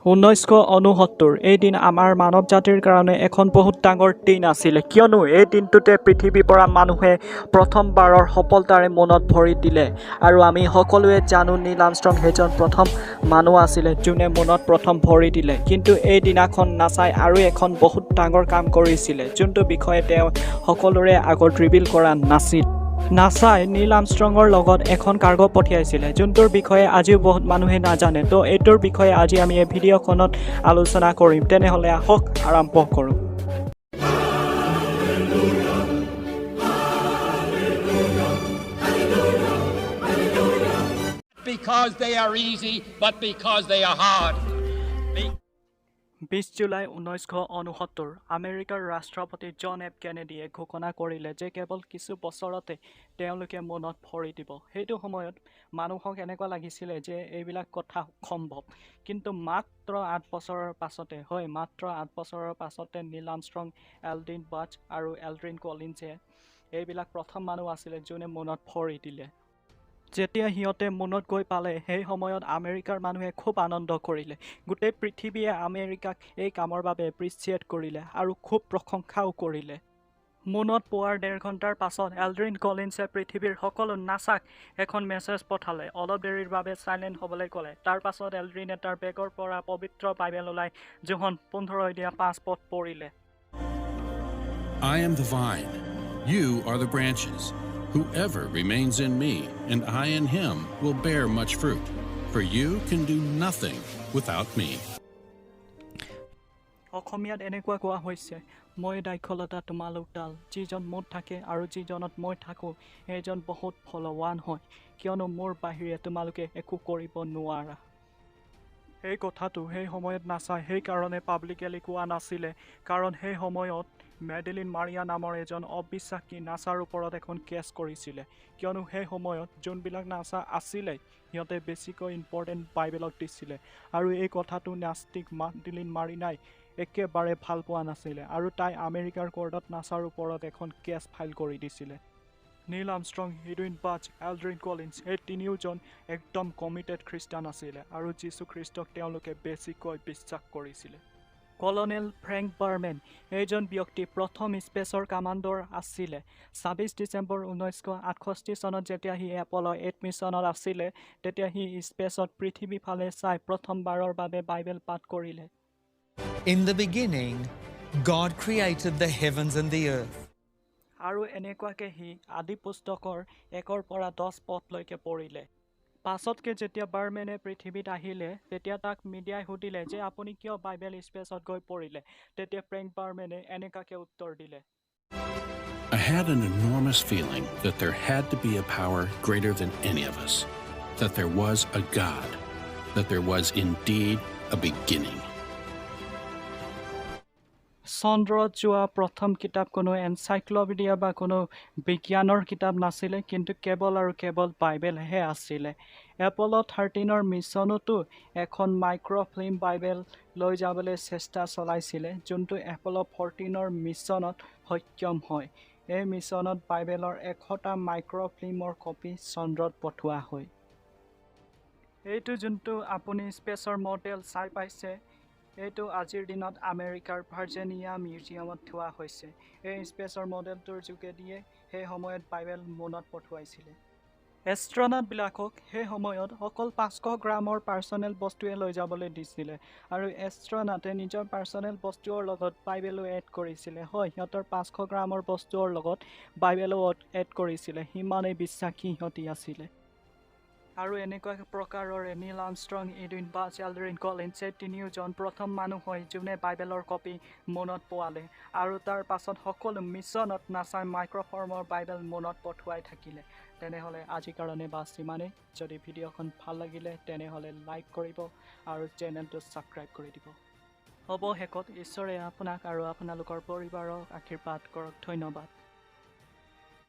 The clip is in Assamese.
1969, এই দিন আমাৰ মানৱ জাতিৰ কাৰণে এখন বহুত ডাঙৰ দিন আছিলে, কিয়নো এই দিনটোতে পৃথিৱীৰ পৰা মানুহে প্ৰথমবাৰৰ সফলতাৰে মুনত ভৰি দিলে। আৰু আমি সকলোৱে জানো, নীল আৰ্মষ্ট্ৰং সেইজন প্ৰথম মানুহ আছিলে যোনে মুনত প্ৰথম ভৰি দিলে। কিন্তু এই দিনাখন নাছাই আৰু এখন বহুত ডাঙৰ কাম কৰিছিলে, যোনটো বিষয়ে তেওঁ সকলোৰে আগত ৰিভিল কৰা নাছিল। নাছাই নীল আৰ্মষ্ট্ৰঙৰ লগত এখন কাৰ্গ পঠিয়াইছিলে, যোনটোৰ বিষয়ে আজিও বহুত মানুহে নাজানে। তো এইটোৰ বিষয়ে আজি আমি এই ভিডিঅ'খনত আলোচনা কৰিম। তেনেহ'লে আহক, আৰম্ভ কৰোঁ। Because they are easy, but because they are hard. 20 July 1969, আমেৰিকাৰ ৰাষ্ট্ৰপতি জন এফ কেনেডিয়ে ঘোষণা কৰিলে যে কেৱল কিছু বছৰতে তেওঁলোকে মুনত ভৰি দিব। সেইটো সময়ত মানুহক এনেকুৱা লাগিছিলে যে এইবিলাক কথা অসম্ভৱ। কিন্তু মাত্ৰ 8 বছৰৰ পাছতে, হয়, মাত্ৰ 8 বছৰৰ পাছতে নীল আৰ্মষ্ট্ৰং, এডউইন বাজ আৰু এলড্ৰিন কলিন্সে এইবিলাক প্ৰথম মানুহ আছিলে যোনে মুনত ভৰি দিলে। যেতিয়া সিহঁতে মুনত গৈ পালে, সেই সময়ত আমেৰিকাৰ মানুহে খুব আনন্দ কৰিলে। গোটেই পৃথিৱীয়ে আমেৰিকাক এই কামৰ বাবে এপ্ৰিচিয়েট কৰিলে আৰু খুব প্ৰশংসাও কৰিলে। মুনত পোৱাৰ ডেৰ ঘণ্টাৰ পাছত এলড্ৰিন কলিন্সে পৃথিৱীৰ সকলো নাছাক এখন মেছেজ পঠালে। অলপ দেৰিৰ বাবে চাইলেণ্ট হ'বলৈ ক'লে। তাৰ পাছত এলড্ৰিনে তাৰ বেগৰ পৰা পবিত্ৰ বাইবেল ওলাই যোহন 15 অধ্যায় 5 পদ পঢ়িলে। I am the vine, you are the branches. Whoever remains in me, and I in him, will bear much fruit, for you can do nothing without me. অসমীয়াত এনেকুৱা কোৱা হৈছে, মই দ্ৰাক্ষলতা, তোমালোক ডাল। যিজন মোত থাকে আৰু যিজনত মই থাকোঁ, সেইজন বহুত ফলৱান হয়, কিয়নো মোৰ বাহিৰে তোমালোকে একো কৰিব নোৱাৰা। এই কথাটো সেই সময়ত নাছাই সেইকাৰণে পাব্লিকেলি কোৱা নাছিলে, কাৰণ সেই সময়ত মেডেলিন মাৰিয়া নামৰ এজন অবিশ্বাসী নাছাৰ ওপৰত এখন কেছ কৰিছিলে, কিয়নো সেই সময়ত যোনবিলাক নাছা আছিলে, সিহঁতে বেছিকৈ ইম্পৰ্টেণ্ট বাইবেলক দিছিলে। আৰু এই কথাটো নাস্তিক মেডেলিন মাৰিনাই একেবাৰে ভাল পোৱা নাছিলে আৰু তাই আমেৰিকাৰ কোৰ্টত নাছাৰ ওপৰত এখন কেছ ফাইল কৰি দিছিলে। নীল আৰ্মষ্ট্ৰং, এডউইন বাজ, এলড্ৰিন কলিন্স, এই তিনিওজন একদম কমিটেড খ্ৰীষ্টান আছিলে আৰু যীশু খ্ৰীষ্টক তেওঁলোকে বেছিকৈ বিশ্বাস কৰিছিলে। কলনেল ফ্ৰেংক বাৰ্মেন, এইজন ব্যক্তি প্ৰথম স্পেচৰ কামাণ্ডৰ আছিলে। 26 ডিচেম্বৰ 1968 চনত যেতিয়া সি এপল' 8 মিছনত আছিলে, তেতিয়া সি স্পেচত পৃথিৱী ফালে চাই প্ৰথমবাৰৰ বাবে বাইবেল পাঠ কৰিলে। In the beginning, God created the heavens and the earth. আৰু এনেকুৱাকে সি আদি পুস্তকৰ 1ৰ পৰা 10 পদলৈকে পঢ়িলে। পাছতকে যেতিয়া বাৰ্মেনে পৃথিৱীত আহিলে, তেতিয়া তাক মিডিয়াই সুধিলে যে আপুনি কিয় বাইবেল স্পেচত গৈ পঢ়িলে? তেতিয়া ফ্ৰেংক বাৰ্মেনে এনেকুৱাকে উত্তৰ দিলে। I had an enormous feeling that there had to be a power greater than any of us, that there was a God, that there was indeed a beginning. চন্দ্ৰত যোৱা প্ৰথম কিতাপ কোনো এনচাইক্লপিডিয়া বা কোনো বিজ্ঞানৰ কিতাপ নাছিলে, কিন্তু কেৱল আৰু কেৱল বাইবেলহে আছিলে। এপল' 13ৰ মিছনতো এখন মাইক্ৰ'ফিল্ম বাইবেল লৈ যাবলৈ চেষ্টা চলাইছিলে, যোনটো এপল' 14ৰ মিছনত সক্ষম হয়। এই মিছনত বাইবেলৰ 100টা মাইক্ৰ'ফিল্মৰ কপি চন্দ্ৰত পঠোৱা হয়। এইটো যোনটো আপুনি স্পেচৰ মডেল চাই পাইছে, এইটো আজিৰ দিনত আমেৰিকাৰ ভাৰ্জিনিয়া মিউজিয়ামত থোৱা হৈছে। এই স্পেচৰ মডেলটোৰ যোগেদিয়ে সেই সময়ত বাইবেল মুনত পঠোৱাইছিলে। এষ্ট্ৰনাটবিলাকক সেই সময়ত অকল 500 গ্ৰামৰ পাৰ্চনেল বস্তুৱে লৈ যাবলৈ দিছিলে আৰু এষ্ট্ৰনাটে নিজৰ পাৰ্চনেল বস্তুৰ লগত বাইবেলো এড কৰিছিলে। হয়, সিহঁতৰ 500 গ্ৰামৰ বস্তুৰ লগত বাইবেলো এড কৰিছিলে। সিমানেই বিশ্বাসী সিহঁতি আছিলে। আৰু এনেকুৱা প্ৰকাৰৰে নীল আৰ্মষ্ট্ৰং, এডউইন বাজ, এলড্ৰিন কলিন্স, এই তিনিওজন প্ৰথম মানুহ হয় যোনে বাইবেলৰ কপি মুনত পোৱালে। আৰু তাৰ পাছত সকলো মিছনত নাছাই মাইক্ৰ'ফিল্মৰ বাইবেল মুনত পঠোৱাই থাকিলে। তেনেহ'লে আজিৰ কাৰণে বাছ ইমানেই। যদি ভিডিঅ'খন ভাল লাগিলে, তেনেহ'লে লাইক কৰিব আৰু চেনেলটো ছাবস্ক্ৰাইব কৰি দিব। অৱশেষত ঈশ্বৰে আপোনাক আৰু আপোনালোকৰ পৰিবাৰক আশীৰ্বাদ কৰক। ধন্যবাদ।